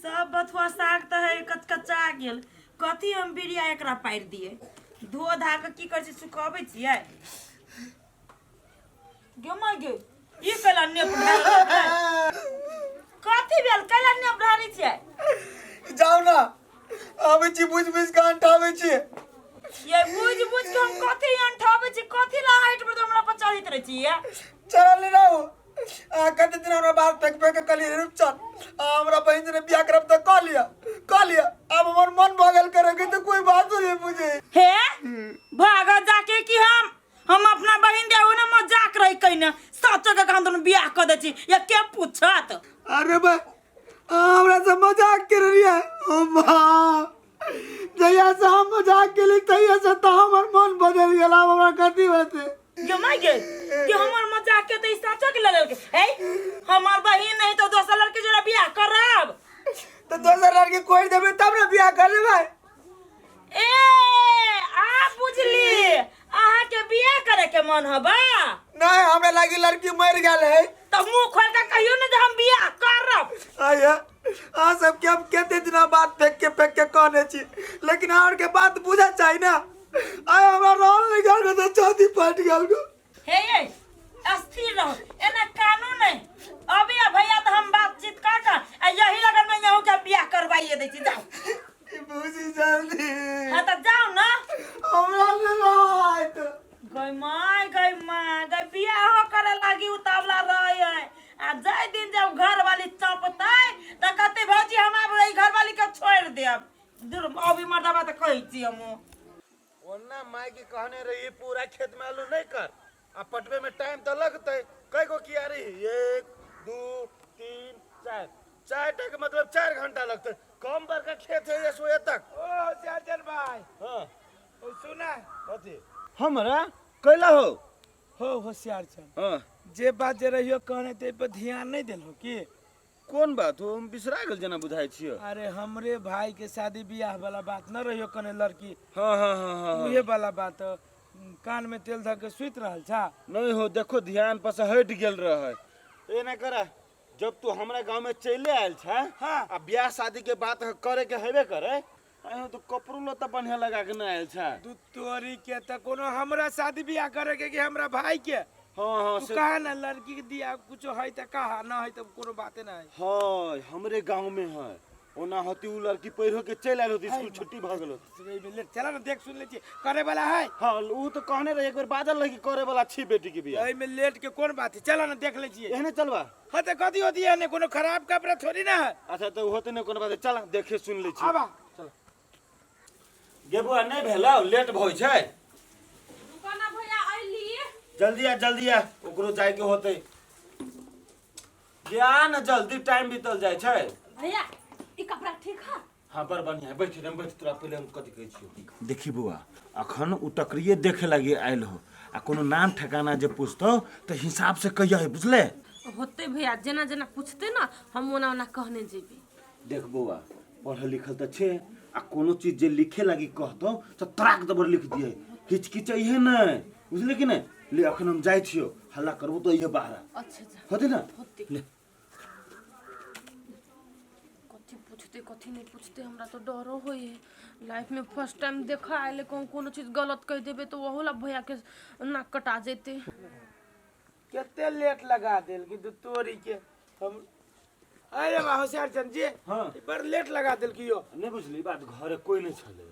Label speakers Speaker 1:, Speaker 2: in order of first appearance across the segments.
Speaker 1: सब बथुआ साग तऽ है कचकचा गेल। कथी हम बिरिया एकरा पारि दिए, धो धा के की करै छी, सुखबै छियै। गे माय गे, ई कैला नेप ढारल? कथी भेल? कैला नेप ढारै छियै?
Speaker 2: जाउ ना, आबै छी, बुझि बुझि कऽ अंठाबै छी।
Speaker 1: ये बुझ बुझ के हम कथी अंठाबै छी? कथी ला हाइट पर हमरा पर चढ़ैत रहै छी ये?
Speaker 2: चलल नहि रहू। अहाँ कते दिन हमरा बात फेंक फेंक के कहलियै, रूपचन, अहाँ हमरा बहिन जने बियाह करब तऽ कऽ लिअ, कऽ लिअ। आब हमर मन भऽ गेल करे के, तऽ कोई बात नहीं बुझे।
Speaker 1: हे भागत जाके कि हम अपना बहिन देहु ने मजाक रही कहिने सच के हम दुनू बियाह कऽ दै छी या के पूछत?
Speaker 2: अरे भाई, अहाँ हमरा से मजाक कर रहियै। ओ बाप, जहिया से हम मजाक केली तहिया से तऽ हमर मन बदलि गेल। आब हमरा कथी हेतै?
Speaker 1: गे माय गे, कि हमर मजाक के तऽ ई सच के लेलकै। हे, हमर बहिन नहीं तो दोसर लड़की जोड़ा बियाह करब।
Speaker 2: तऽ दोसर लड़की कोइ देबै तब ने बियाह कर लेबै।
Speaker 1: ए, आ बुझली, अहाँ के बियाह करे के मन हबा?
Speaker 2: नहीं, हमरा लागी लड़की मर गेल है।
Speaker 1: तऽ मुंह खोल के कहियो ने जे हम बियाह करब।
Speaker 2: आया अहाँ सबके हम कते दिना बात फेंक के कहने छी, लेकिन अहाँ आरके बात बुझा चाही ना। आय हमरा रहल नहीं गेल तऽ छाती फाटि गेल गो।
Speaker 1: हे ये, स्थिर रहो, एना कानू नहीं। अभी आ भैया तऽ हम बातचीत कर के आ यही लगन में यहू के बियाह करवाइए दै छी। जाओ।
Speaker 2: ई बुझी जल्दी।
Speaker 1: हाँ तऽ जाओ ना।
Speaker 2: हमरा नहीं रहत।
Speaker 1: गई माय, गई माँ गई, बियाहो करे लागी उतावला रहे है आ जाय दिन जब घर वाली चपतै तऽ कहतै भौजी हम आब एहि घर वाली के छोड़ि देब। दूर अभी मर्दबा तऽ कहै छी हम।
Speaker 3: ओना माय के कहने रही पूरा खेत में आलू नहीं कर, आ पटवे में टाइम तो लगते। कई गो कियारी? 1 2 3 4, 4 टा के मतलब 4 घंटा लगते। कम बड़का खेत है ये सोए तक।
Speaker 2: ओ चाचर भाई।
Speaker 3: हाँ।
Speaker 2: ओ सुना।
Speaker 3: कथी हमरा कैला हो?
Speaker 2: हो होशियार छन।
Speaker 3: हाँ।
Speaker 2: जे बात जे रहियो कहने ते पर ध्यान नहीं देलहो की?
Speaker 3: कोन बात हो? हम बिसरा गेल जेना बुझाइ छियो।
Speaker 2: अरे हमरे भाई के शादी बियाह वाला बात न रहियो कने लड़की।
Speaker 3: हाँ हाँ हाँ हाँ हाँ।
Speaker 2: उहे वाला बात। कान में तेल धऽ के सुति रहल छा?
Speaker 3: नहीं हो, देखो ध्यान पर से हट गेल रहे। एना करा, जब तू हमरा गांव में चले आयल छा,
Speaker 2: हाँ।
Speaker 3: आ ब्याह शादी के बात करे के हेबे करे, आयो तो कपड़ो लत्ता बढ़िया लगा के ना आयल छा।
Speaker 2: दू तोरी के त कोनो हमरा शादी बियाह करे के कि हमरा भाई के?
Speaker 3: हाँ हाँ।
Speaker 2: तू
Speaker 3: से
Speaker 2: कहा ना लड़की के दिया कुछो है त कहा, ना है त कोनो बाते ना है।
Speaker 3: हाँ, हमरे गांव में है। ओना होती उ लड़की पढ़ो के चल आयल होती, स्कूल छुट्टी भ गेल होती।
Speaker 2: चला ना देख सुन ले छी करे वाला है।
Speaker 3: हाँ, उ तो कहने रहे एक बेर बाजल रहे कि करे वाला छी बेटी के बियाह।
Speaker 2: एहि में लेट के कोन बात है, चला ना देख ले छी।
Speaker 3: एहने चलबा?
Speaker 2: हाँ तो कथी होती है, कोनो खराब कपड़ा थोड़ी ना है।
Speaker 3: अच्छा तो होते ना कोनो बात, चला देखे सुन ले छी।
Speaker 2: आबा।
Speaker 3: चल गे बुआ, नहीं भेलौ, लेट भइ छै।
Speaker 4: रुको ना भैया, अइली।
Speaker 3: जल्दी आ, जल्दी आ, ओकरो जाय के होते। गे आ ना जल्दी, टाइम बीतल जाय छै।
Speaker 4: भैया ई कपड़ा ठीक है?
Speaker 3: हाँ बड़ बढ़िया है। बैठ बैठ, तोरा पहिले हम कथी कहै छियौ। देखी बौआ, अखन उ टकरिए देखे लागी आयल हो, आ कोनो नाम ठिकाना जे पूछतौ तऽ हिसाब से कहिया, बुझले?
Speaker 4: होते भैया, जेना जेना पूछते ना हम ओना ओना कहने जेबे।
Speaker 3: देख बौआ, पढ़ल लिखल तऽ छे, आ कोनो चीज जे लिखे लागी कहतौ तऽ तराक दबर लिख दिए, हिचकिचैहे नहि, बुझले कि नहि? ले अखन हम जाइ छियौ, हल्ला करबो तऽ अइहे बाहर।
Speaker 4: अच्छा अच्छा।
Speaker 3: होते ना?
Speaker 4: होते।
Speaker 3: ले।
Speaker 4: कथी पूछते कथी नहीं पूछते, हमरा तो डरो होई है। लाइफ में फर्स्ट टाइम देखा आयल, कहूँ कोनो चीज गलत कह देबे तो वहू ला भैया के नाक कटा जेते।
Speaker 2: कते लेट लगा देल कि दू तोरी के हम। अरे बा होशियार चंद जी।
Speaker 3: हाँ।
Speaker 2: बड़ लेट लगा देल कि यो।
Speaker 3: नहीं बुझली बात, घरे कोई नहीं छले,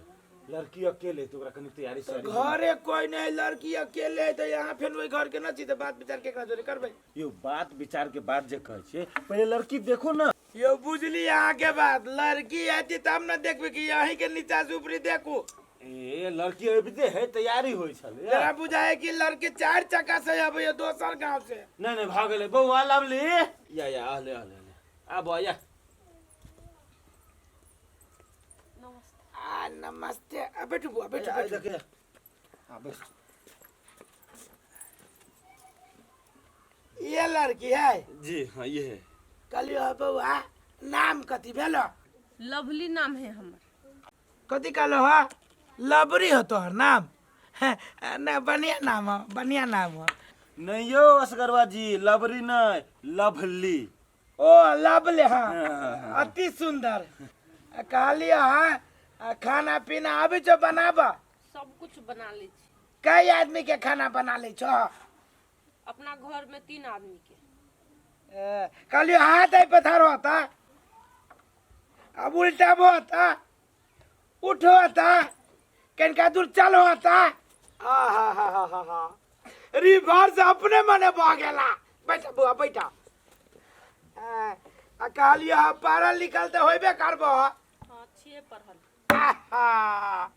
Speaker 3: लड़की अकेले, तो ओकरा कनी तैयारी
Speaker 2: तो
Speaker 3: सैयारी
Speaker 2: घरे कोई नहीं, लड़की अकेले है, तो यहाँ फिर वही घर के न छी तो बात विचार केकरा जोरे करबै?
Speaker 3: यो बात विचार के बात जे कहै छियै, पहिले लड़की देखो ना।
Speaker 2: यो बुझली यहाँ के बात, लड़की आती तब न देखबे कि यहीं के नीचा से ऊपरी देखू।
Speaker 3: ए लड़की अबिते है, तैयारी होइ छलै।
Speaker 2: जरा बुझाए कि लड़की 4 चक्का से अबै दोसर गांव से।
Speaker 3: नहीं नहीं भऽ गेलै बौआ, लवली या या आहले आहले आहले आ बौआ या।
Speaker 2: आ नमस्ते, आ बैठू बुआ, बैठू,
Speaker 3: आ,
Speaker 2: बैठू।
Speaker 3: देखे आ बैठ।
Speaker 2: ये लड़की है?
Speaker 3: जी हाँ, ये है।
Speaker 2: कहलियो बौआ, नाम कथी भेलो?
Speaker 4: लवली नाम है हमर।
Speaker 2: कथी कहलो हा? लवरी हो तोहर नाम? ना बढ़िया नाम हो, बढ़िया नाम हो।
Speaker 3: नहीं यो असगरवा जी, लवरी नहीं, लवली।
Speaker 5: ओ लवली हाँ अति सुंदर। आ कहलियै हाँ आ खाना पीना आबै छौ बनाबऽ?
Speaker 4: सब कुछ बना लै छी।
Speaker 5: कई आदमी के खाना बना लै छौ?
Speaker 4: अपना घर में 3 आदमी के।
Speaker 5: कहलियै हाथ एहि पर धरो तऽ अब उल्टाबो तऽ उठो तऽ कनिका दूर चलो तऽ आ हा हा हा हा हा रिवर्स अपने मने भऽ गेला। बैठा बुआ बैठा। आ कहलियै हँ पढ़ल लिखल तऽ होबे करबो।
Speaker 4: हाँ छियै पढ़ल।
Speaker 5: आहा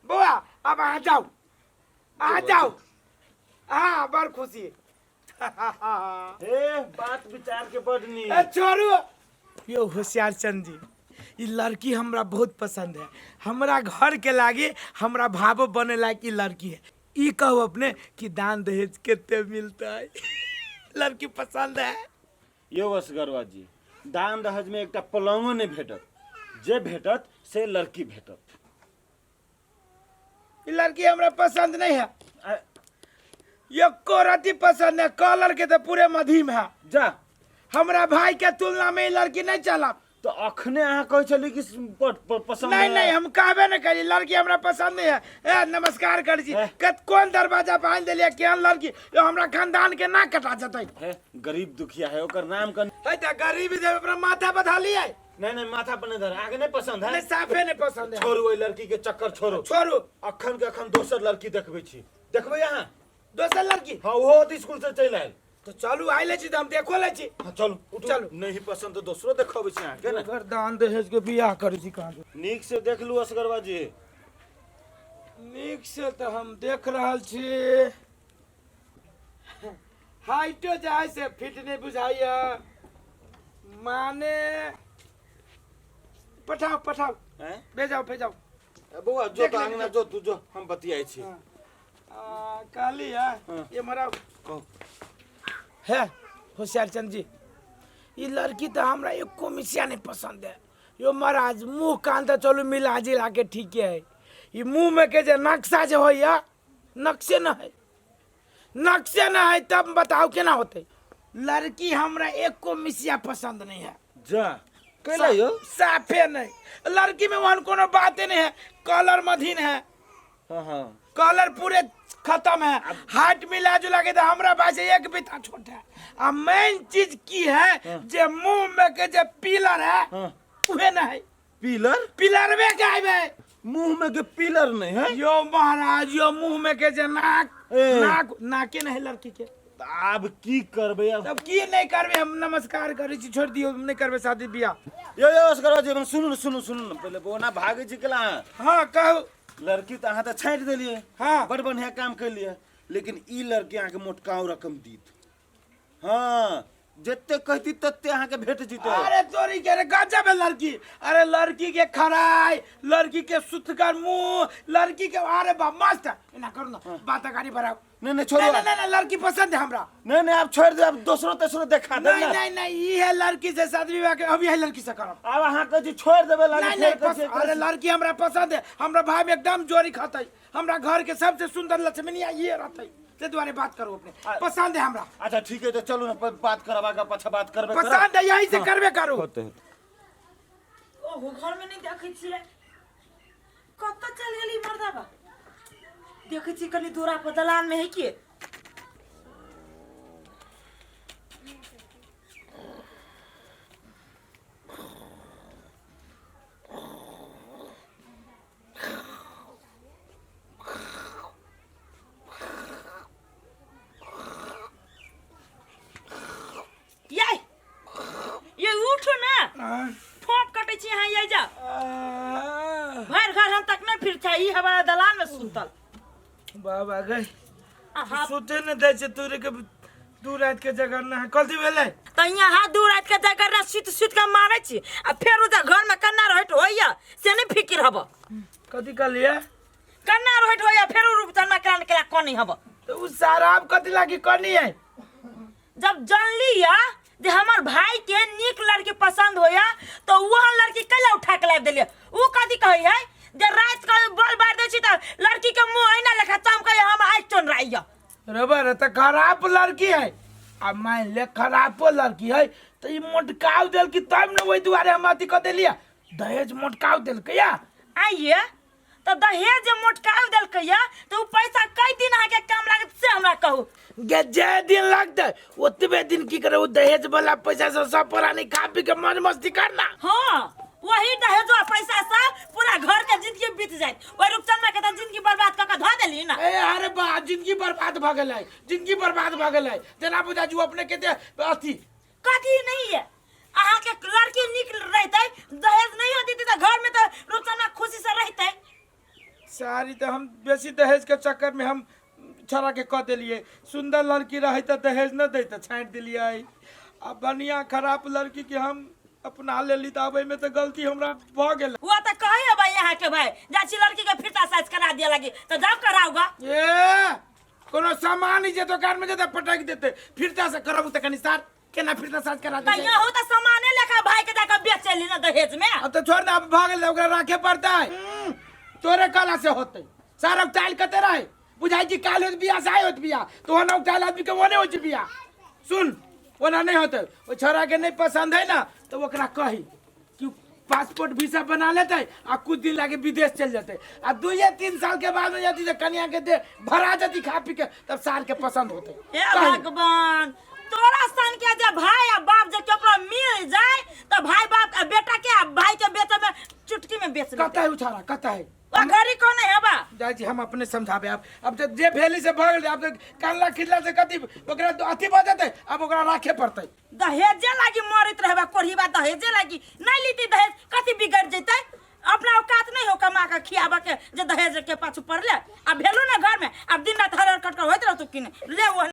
Speaker 5: बौआ अब अहाँ जाउ अहाँ जाउ। हाँ बड़ खुशी।
Speaker 3: हे बात विचार के बड नीक।
Speaker 5: ए छोड़ू यो होशियार चंद जी, ई लड़की हमरा बहुत पसंद है। हमरा घर के लागे हमरा भावो बने लायक ई लड़की है। ई कहू अपने कि दान दहेज कितने मिलता है? लड़की पसंद है।
Speaker 3: यो असगरवा जी, दान दहेज में एकटा पलंगो नहीं भेटत, जे भेटत से लड़की भेटत।
Speaker 5: ई लड़की हमरा पसंद नहीं है। एको रति पसंद है। कलर के तो पूरे मधीम है।
Speaker 3: जा
Speaker 5: हमरा भाई के तुलना में ई लड़की नहीं चलब।
Speaker 3: तो अखने अहाँ कहै छली कि पसंद
Speaker 5: नहीं
Speaker 3: है।
Speaker 5: नहीं हम कहबे नहीं करी, लड़की हमरा पसंद नहीं है। ए नमस्कार कर छी। कत कोन दरवाजा पर आनि देलियै केहन लड़की यो हमरा खानदान के ना कटा जतै।
Speaker 3: हे गरीब दुखिया है ओकर नाम कन
Speaker 5: है त गरीब जे अपना माथा पर धलियै।
Speaker 3: नहीं नहीं माथा पर नहीं धर, आगे नहीं पसंद है।
Speaker 5: नहीं साफे नहीं पसंद है।
Speaker 3: छोड़ू ओहि लड़की के चक्कर छोड़ू।
Speaker 5: छोड़ू।
Speaker 3: अखन के अखन दोसर लड़की देखबै छी। देखबै अहाँ?
Speaker 5: दोसर लड़की?
Speaker 3: हाँ ओहो तऽ स्कूल से चलि आयल।
Speaker 5: तो चलू आइ लै छी तऽ हम देखो लै छी।
Speaker 3: हाँ चलू उठू।
Speaker 5: चलू।
Speaker 3: नहीं पसंद तो दोसरो देखबै छी अहाँके ने।
Speaker 5: घर दान दहेज के बियाह करै छी कहाँ से।
Speaker 3: नीक से देख लू असगरवा जी।
Speaker 5: नीक से तऽ हम देख रहल छी। हाइटो जे है से फिट नहीं बुझाइया। माने पठाओ पठाओ।
Speaker 3: हैं?
Speaker 5: भेजाओ भेजाओ।
Speaker 3: ए बौआ जो
Speaker 5: देख
Speaker 3: तो
Speaker 5: लेबै,
Speaker 3: अंगना जो तू जो हम बतियाइ छी।
Speaker 5: हाँ। कहली है
Speaker 3: हाँ।
Speaker 5: ये मराओ।
Speaker 3: कहू।
Speaker 5: है होशियार चंद जी, ये लड़की तो हमरा एको मिसिया नहीं पसंद है। यो महाराज मुँह कान तो चलू मिला जिला के ठीक है, ये मुँह में के जे नक्शा जे होइया नक्शे न है, नक्शे न है तब बताओ केना होते। लड़की हमरा एको मिसिया पसंद नहीं है।
Speaker 3: जा कैला यो?
Speaker 5: साफे नहीं, लड़की में वहन कोनो बाते नहीं है। कलर मधीन है।
Speaker 3: हाँ हाँ
Speaker 5: कलर पूरे खत्म है। हाइट मिला जुला के तो हमरा भाई से एक बीता छोट है। आ मेन चीज की है
Speaker 3: हाँ।
Speaker 5: जे मुंह में के जे पिलर है
Speaker 3: हाँ।
Speaker 5: उहे ना है।
Speaker 3: पिलर?
Speaker 5: पिलर में के आबे
Speaker 3: मुंह में के पिलर नहीं है।
Speaker 5: यो महाराज यो मुंह में के जे नाक
Speaker 3: ए।
Speaker 5: नाक नाके नहीं लड़की के।
Speaker 3: त आब की करबै अब?
Speaker 5: तब की नहीं करबे हम नमस्कार करै छी छोड़ दियो, नहीं करबे शादी बियाह।
Speaker 3: यो यो असगरवा जी सुनू न सुनू सुनू न पहिले बोना भागै छी केला अहाँ?
Speaker 5: हाँ कहू।
Speaker 3: लड़की तऽ अहाँ तऽ छाँटि देलियै।
Speaker 5: हाँ।
Speaker 3: बड़ बढ़िया काम केलियै, लेकिन ई लड़की अहाँके मोटकाउ रकम दीत। हाँ जते कहती तते अहाँके भेट जेतै।
Speaker 5: अरे तोरी के रे गजब है लड़की। अरे लड़की के खराई, लड़की के सुथगर मुंह, लड़की के अरे बा मस्त। एना करू ना बात गाड़ी बढ़ाओ।
Speaker 3: नहीं नहीं छोड़ो।
Speaker 5: नहीं नहीं नहीं लड़की पसंद है हमरा।
Speaker 3: नहीं नहीं आप छोड़ दे, अब दोसरो तेसरो देखा दे
Speaker 5: नहीं
Speaker 3: ना।
Speaker 5: नहीं नहीं ई है लड़की से शादी विवाह के अब यही लड़की से करब।
Speaker 3: आब अहाँ कहै छी छोड़ देबै लड़की,
Speaker 5: नहीं नहीं
Speaker 3: फेर कहै छी
Speaker 5: अरे लड़की हमरा पसंद है, हमरा भाई में एकदम जोड़ी खतै, हमरा घर के सबसे सुंदर लक्ष्मीनिया ये रहतै, ते दुआरे बात करू अपने पसंद है हमरा।
Speaker 3: अच्छा ठीक है तो चलू ना बात करब आगा पाछा बात करबे करब।
Speaker 5: पसंद है यही से करबे करू।
Speaker 3: होते होते।
Speaker 1: ओहो घर में नहीं देखै छियै कतऽ चलि गेली मर्दाबा। देखै छियै कनि दूरा पर दलान में है की। ये ये उठू ना, ठोप कटै छी अहाँ, ये जा भरि घर हम तक नहीं फिर ई हवा दलान में सुतल।
Speaker 5: बाबा गए
Speaker 1: अहाँ
Speaker 5: सुते न दै छै तोरे के दू रात के जगरना है। कथी भेलै?
Speaker 1: त यहाँ हाथ दू रात के जगरना सुत सुत के मारै छी आ फेर उधर घर में कन्ना रहैत होइया से नहीं फिकिर हब।
Speaker 5: कथी कहलियै?
Speaker 1: कन्ना रहैत होइया फेर रूप जना कान केला कोनी हब।
Speaker 5: तो उ शराब कथी लागी करनी है?
Speaker 1: जब जानली या जे हमर भाई के नीक लड़की पसंद होया तो वह लड़की कैला उठा के लाबि देलियै। उ कथी कहै है जे रात के बल बार दै छी त लड़की के मुंह ऐना लेखा चमकै हम आइ चोन राइया।
Speaker 5: रबर त खराब लड़की है, आ मान ले खराबो लड़की है तऽ ई मोटकाव देलकी तब ने ओहि दुआरे हम अथी कऽ देलियै दहेज मोटकाव देलकै या।
Speaker 1: आइये तऽ दहेज जे मोटकाव देलकै या तऽ उ पैसा कई दिन अहाँके काम लागत से हमरा कहू।
Speaker 5: गे जे दिन लगतै ओतबे दिन की करे ओ दहेज वाला पैसा से सब प्राणी खा पी के मौज मस्ती करना।
Speaker 1: हाँ वही दहेजवा पैसा से पूरा घर के जिंदगी बीत जायत। ओहि रूपचंद के तऽ जिंदगी बर्बाद कऽ के धऽ देली ना।
Speaker 5: ए अरे बा जिंदगी बर्बाद भऽ गेलै, जिंदगी बर्बाद भऽ गेलै। तेना बुझा जो अपने के दे अथी
Speaker 1: कथी नहीं है। अहाँ के लड़की निक रहते दहेज नहीं होती तऽ घर में तऽ रूपचंद खुशी से रहते।
Speaker 5: सारी तऽ हम बेसी दहेज के चक्कर में हम छोड़ा के कऽ देलियै। सुंदर लड़की रहे तऽ दहेज न दै तऽ छाँटि देलियै, आ बढ़िया खराब लड़की के हम अपना लेली तऽ अब एहिमे तऽ गलती हमरा भऽ गेल।
Speaker 1: वो तऽ कहे है भाई अहाँ के भाई जा छी लड़की के फिरता साइज करा दिया लगी तऽ जाओ कराऊगा।
Speaker 5: ए कोनो सामान जे दुकान में जेतै पटक देतै फिरता से करब तऽ कनी सार केना फिरता साइज करा
Speaker 1: तऽ
Speaker 5: देतै।
Speaker 1: यहू तऽ सामाने लेखा भाई के जाके बेच ली ना दहेज में।
Speaker 5: अब तऽ छोड़ ना, अब भऽ गेल ओकरा राखे पड़तै। तोरे कहला से होतै सारा उताइल कते रहे बुझाइ कि काल्हि होत बियाह से आइ होत बियाह तो ओना उताइल आदमी के ओने होइ छै बियाह। सुन ओना नहि होतै, ओहि छोड़ा के नहि पसंद है ना तो ओकरा कही कि पासपोर्ट वीसा बना लेतै आ कुछ दिन लागे विदेश चल जेतै आ 2-3 साल के बाद में जति से कन्या के दे भरा जति खा पी के तब साल के पसंद होतै।
Speaker 1: हे भगवान तोरा सन के जे भाई आ बाप जे केकरो मिल जाए तो भाई बाप आ बेटा के आ भाई के बेटे में चुटकी में बेच लेतै।
Speaker 5: कतऽ है उ छोड़ा कतऽ है?
Speaker 1: ओ घड़ी कोन है बा?
Speaker 5: जाइ छी हम अपने समझाबे। अब जब जे भेली से भऽ गेलै, अब तऽ कानला खिचला से कथी ओकरा तो अथी भऽ जेतै, अब ओकरा राखे पड़तै।
Speaker 1: दहेजे लागी मरैत रहबा कोढ़ीबा दहेजे लागी नहीं लीती दहेज कथी बिगड़ जेतै? अपना औकात नहीं हो कमा के खियाबा के जे दहेज के पाछू पड़ले। अब भेलो ना घर में अब दिन रात हर हर कटकर होइत रहतौ कि नहीं? ले वो